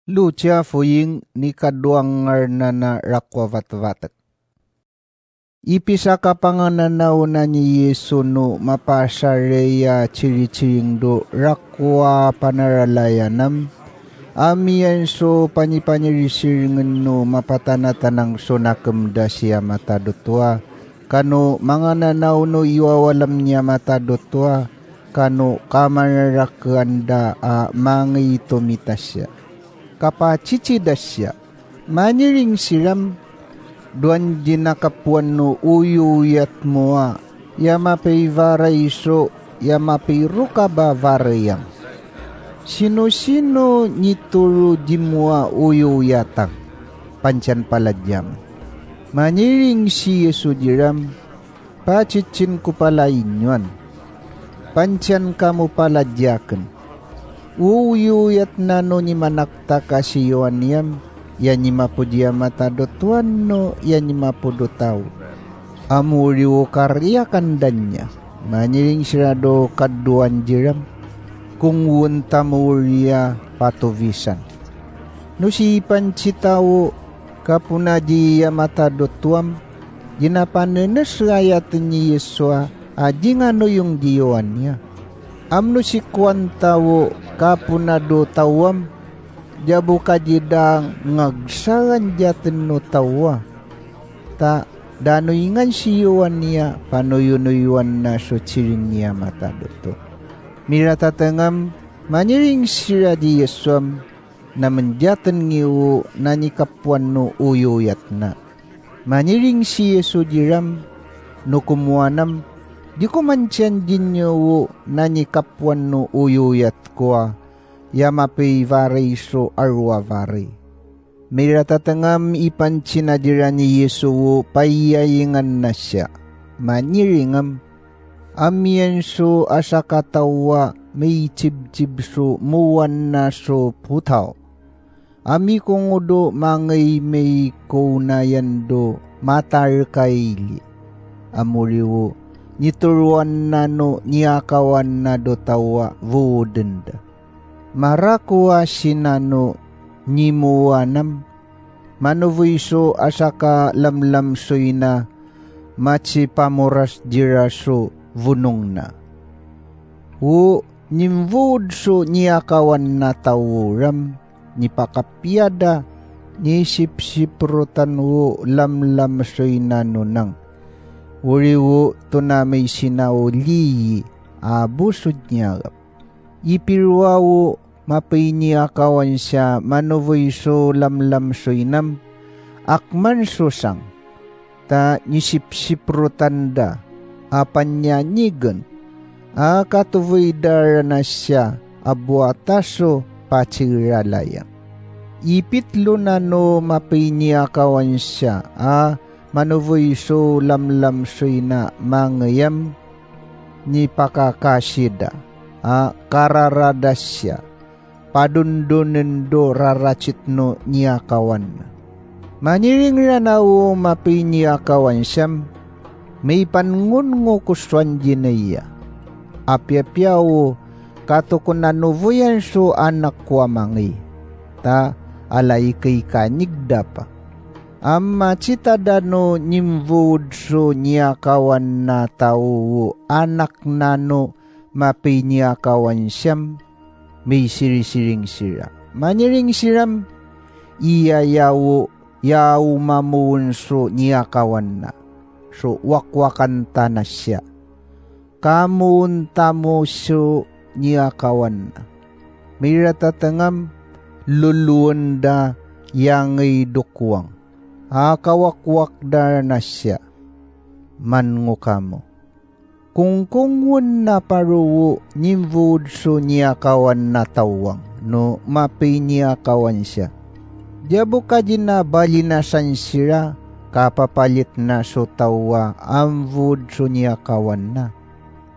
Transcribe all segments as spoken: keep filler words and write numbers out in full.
Lucia Fuying, ni kadua ngarnana raku a batbatek. Ipisaka pangananawna ni Yesu no mapasaraya chirichiringdo raku a panaralayanam, amienso panipanirsirngen no mapatanatanangso nakemda siya matadutua, kano mangananaw no iwawalam niya matadutua, kano kamanarakeanda a mangay ito mitasya. Kapacicidas siya. Maniring siram, duan di nakapuan no uyuyatmo a, ya mapay varayso, ya mapay rukab a varayam. Sino-sino nituro dimo a uyuyatang? Pansian paladiam. Maniring si Yesu diram, Pacicinko pala inyoan. Pansiankamo pala diaken. Uyuyatna no nimanaktak a siyoaniam, ya ni mapud ya matadutuan no ya ni mapud tao. Amuriwo kariakan dania. Maniring sirado kaduan diram. Kungwenta mo uria patubisan. No sipan ti tao, kapuna di ya matadutuam, di napanenes rayaten ni Yesua a di nga nuyong diyo ania. Amno si kuan tao, kapuna do taoam, diabo kadida ngagsaran diaten no taoa. Ta danoy ngan siyo ania, panuyo-nuyoanna so siring ni ya mataduto. Miratatengam, maniring sira di Yesuam, namendiaten ngiwo nanikapuan no uyuyatna. Maniring si Yesu diram, no kumuanam, diko mansian dinyo nanikapuan no uyuyatko a, ya mapay varayso a rua varay. Miratatengam ipan sinadira ni Yesu payayinganna siya. Maniringam, amienso a sakatawa maitsibsibso muwanna so putaw. Amikungodo mangay may kunayando matarkaili. Amuriwo, nituroanna no niakawanna do tawa vuodenda. Marakuasina no nimuanam, mano buyso a saka lamlamsoyna matsipamuras dira so bunongna. Wo, nimbuod so niakawanna taworam, nipakapiada, nisipsiprotan wo lamlamsoyna nunang. Uriwo to namay sinaoliyi a busod ni Agap. Ipiruawo mapay ni akawan siya mano buyso lamlamsoynam, akman so sang, ta nisipsiprotanda a panianigen, a katuboyda ra na siya a buataso patsiralaya. Ipitlona no mapay ni akawan siya a mano buyso lamlamsoyna mangayam, nipakakasida a kararadasia, padundonendo raracit no niakawanna. Maniringranawo mapay ni akawan siam, maipangun ngo kusuan dinaya. Apiapiawo, kato kuna nuboyan so anakko a mangay, ta alaykay kanigda pa. Amma citada no nimbuod so niakawanna tawo anakna no mapay ni akawan siam, maisirisiringsira. Maniringsiram, iyayawo, yaw mamuon so niakawanna, so wakwakanta na siya. Kamuon tamo so niakawanna. Miratatengam, luluenda yangay dukuang. A kawakwakda na siya. Manngo kamo. Kungkungwenna paruwo nimbuod so niakawanna tawang no mapay niakawan siya. Diabo kadina balinasan sira, kapapalitna so tawa ambuod so niakawanna.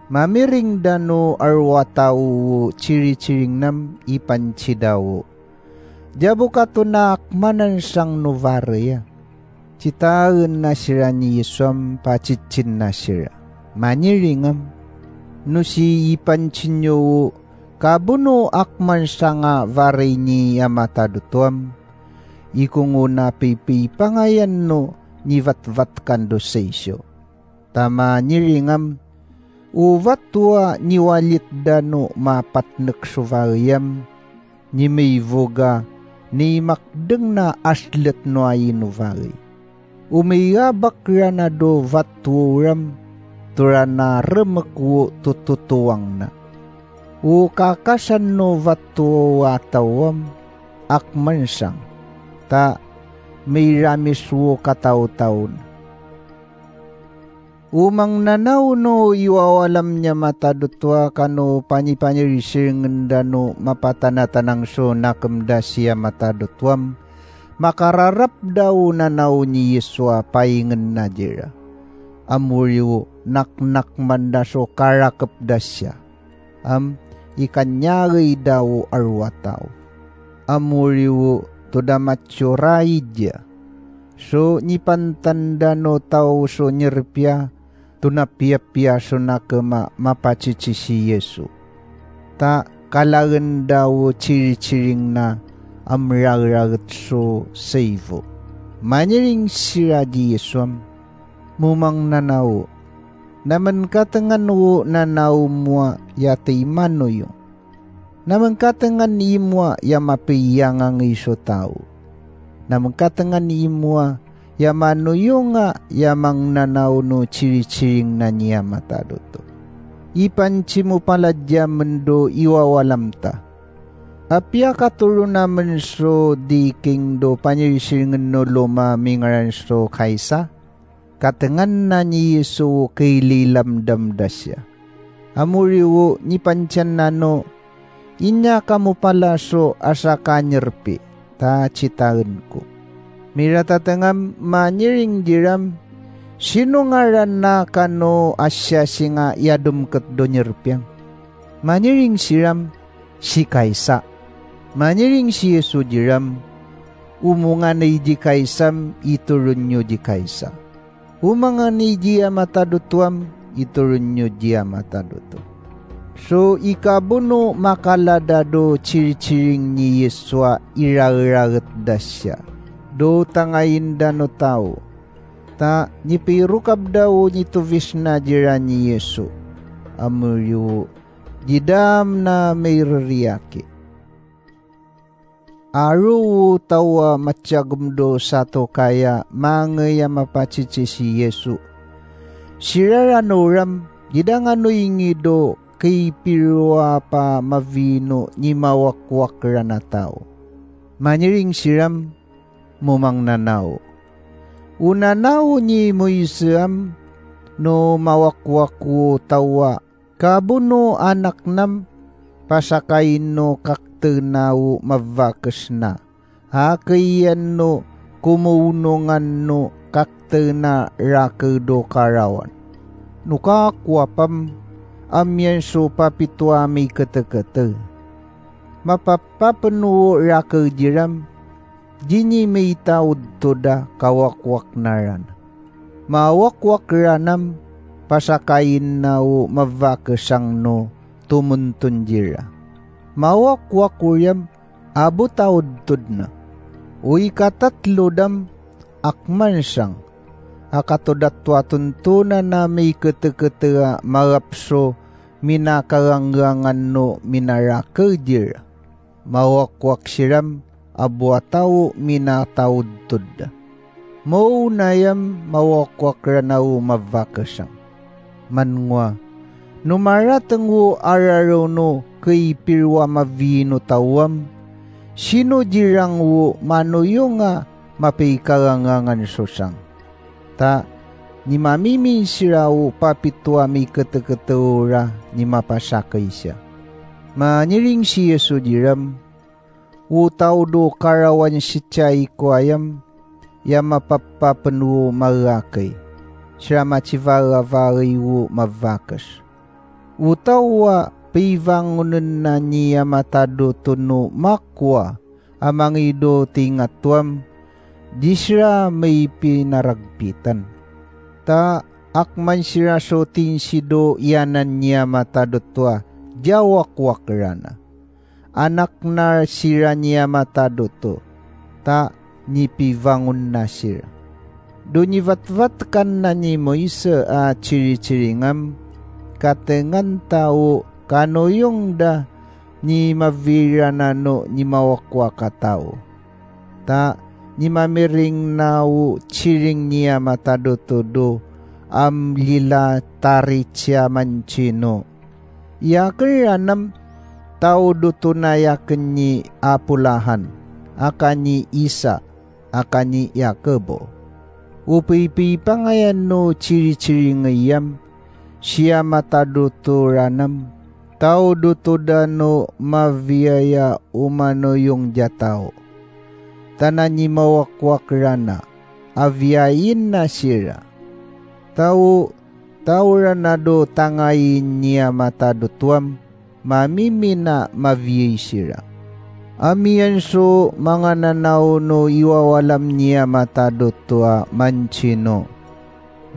Mamiringda no arwa tawo chirichiringnam ipan chidawo. Diabo kato naakmanan sang no baraya. Citaenna sira ni Yesuam patsitsinna sira. Maniringam, no si ipansinyo Kabunoak mansa nga barayni a matadutuam, ikungona paypaypangayanno nibatbatkando seisyo. Ta maniringam, ubat wa niwalitda no mapatnek so barayam, ni Meyvoga, ni makdengna aslet no ayno baray. Umiyabak ranado batworam, tura naremekwo tututuwangna. O kakasanno batwo a tawam, akmansang, ta mairamiswo katawtawna. Umangnanaw no iwawalam ni a matadutua kano panipanirsirngenda no mapatanatanangso nakemda siya matadutuam, makararapda o nanaw ni Yesua paingenna dira. Ammoriwo, naknakmanda so karakepda siya. Am, ikanyareyda o arua tao. Ammoriwo, to da matio rayidia. So nipantanda no tao so nirpia, to napiapiasona kema mapacicisi Yesu. Ta kalaenda o cirichiringna, amraraget so seibo. Maniring sira di Yesuam, mumangnanao. Namenkatengan o nanaom a ya ti manoyo. Namenkatengan imo a ya mapiyangang iso tao. Namenkatengan imo a ya manoyo nga ya mangnanaw no cirichiringna ni a mataduto. Ipancimo paladia mendo iwawalamta. Apia katurona menso di kingdo panirsiringenno loma mingaranso kaysa? Katenganna ni Yesu ken lilamdamda siya. Amuriwo, nipantianna no, inyakamo palaso a saka nirpi, ta citaenko. Miratatengam maniring diram, sino ngaranna kano a siasi nga iadum ketdo nirpiang? Maniring siram, si kaysa. Maniring si Yesu diram, umungan idi kaysam, ituronyo di kaysa. Umangan idi a matadutuam, ituronyo di a mataduto. So, ikabuno makaladado cirichiring ni Yesu a irararagetda siya. Do tangainda no tao. Ta nipirukabda o nitubisna dira ni Yesu. Amuriwo, didamna maiririaki. Aro o tao a matiagumdo sato kaya mangay a mapacicisi Yesu. Siraranoram, dida ngano ingido kay pirua pa mavino ni mawakwakran a tao. Maniring siram, mumangnanao. Unanao ni Moiseam no mawakwak o tao a Kabuno anaknam, pasakayenno kaktena o mabakesna. Akeyenno kumuwnonganno kaktena rakedo karawan. No kakuapam, amianso papito a maiketekete. Mapappapenwo rakediram, dini maitaudtoda kawakwaknaran. Mawakwakranam, pasakayenna o mabakesangno tumunton dira. Mawakwak uriam, abo taudtodna. O ikatatlodam, akmansang, a katodatto a tuntonana maiketekete a marapso minakarangrangano minarakedir. Mawakwak siram, abo a tao minataudtod. Maunayam mawakwakran a mabakesang. Mangngua, no maratengwo a raruno kay pirua mavino taoam, sino dirangwo manoyo nga mapikarangrangan so sang? Ta ni mamiminsiraw papito a maiketekete ra ni mapasakeysiak. Maniring si Yesu diram, "O tao do karawan sitiay kuayam, ya mapappapenwo marakey, sira macibarabariwo mabakes." O tao a pibangonenna ni a mataduto no makua a mangido ti ngatoam, di sira maipinaragpitan. Ta akman sira so tinsido yanan ni a mataduto a diak wakwak irana. Anakna sira ni Ama Tadoto, ta nipibangonna sira. Do nibatbatkanna ni Moise a chirichiringam, katengan tao, kanuyongda ni mabiirana no ni mawakwak a tao. Ta ni mamiringna chiring ni Ama Tadoto do amlila taricia mancino. Iyaker anam tao do tunayaken ni Apo Lahan, a kani Isa, a kani Jacobo. Upay pipangayan no chirichiringeyam, siya matadotoranam, tao do tuda no mabiaya umanuyong dia tao. Ta nanimawakwak rana, abiayenna sira. Tao, tao rana do tangayen ni Ama Tadotoam, mamimina mabiay sira. Amianso mangananaw no iwawalam ni Ama Tadoto a mancino.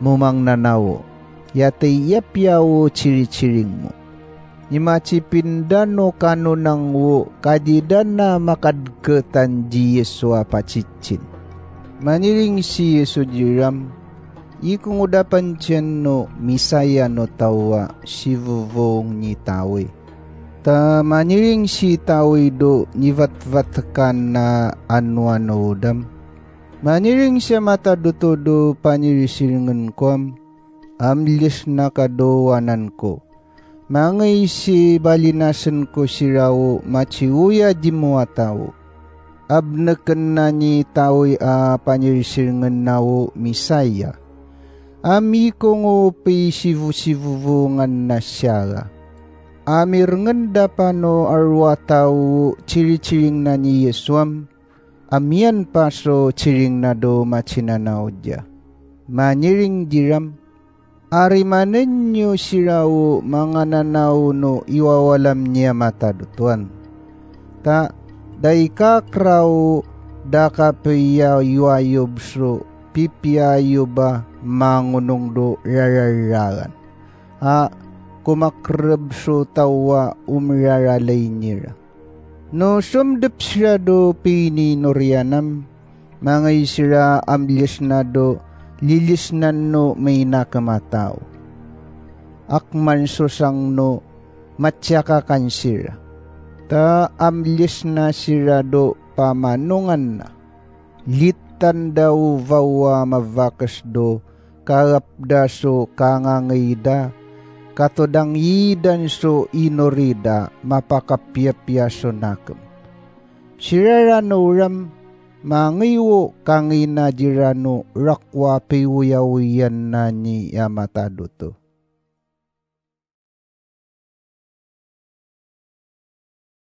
Mumangnanawo, yatay yapyawo chirichiringmo. Ni machipinda no kanunangwo, kadidana makadketan di Yesu a pachitchin. Maniring si Yesu diram, ikungoda pancien no Messiah no tao a sibubong ni tawi. Ta maniring si tawi do nibatbatkan na annuanodam. Maniring siya matadotodo panirisiringenkuam, amliesna kado wananko. Mangay si balinasenko sirao machiuya dimo a tao. Abnekenna ni tawi a panirisiringenna o Messiah. Amiko nga pay sibu-sibubonganna siara. Amirengenda pano arua tao chirichiringna ni Yesuam, amian paso chiringna do machinanaw dia. Maniring diram, Arimanenyo sirao mangananaw no iwawalam ni Ama Tadotoan. Ta dayka krao daka pay ya yuayobso pipiayobba mangunongdo rararraran. A kumakrebso tawa umraralay nira. No sumdep sira do pininurianam, mangay sira amliesna do lilisnan no maynakem a tao. Akman susang no matiakakan sira. Ta amliesna sira do pamanunganna. Littanda uvaw a mabakesdo, karapda so kangangayda, katudangyidan so inurida mapakapiapiaso nakem. Siraranoram, mangaywo kangina di rano rakwa piwuyawuyanna ni Ama Tadoto.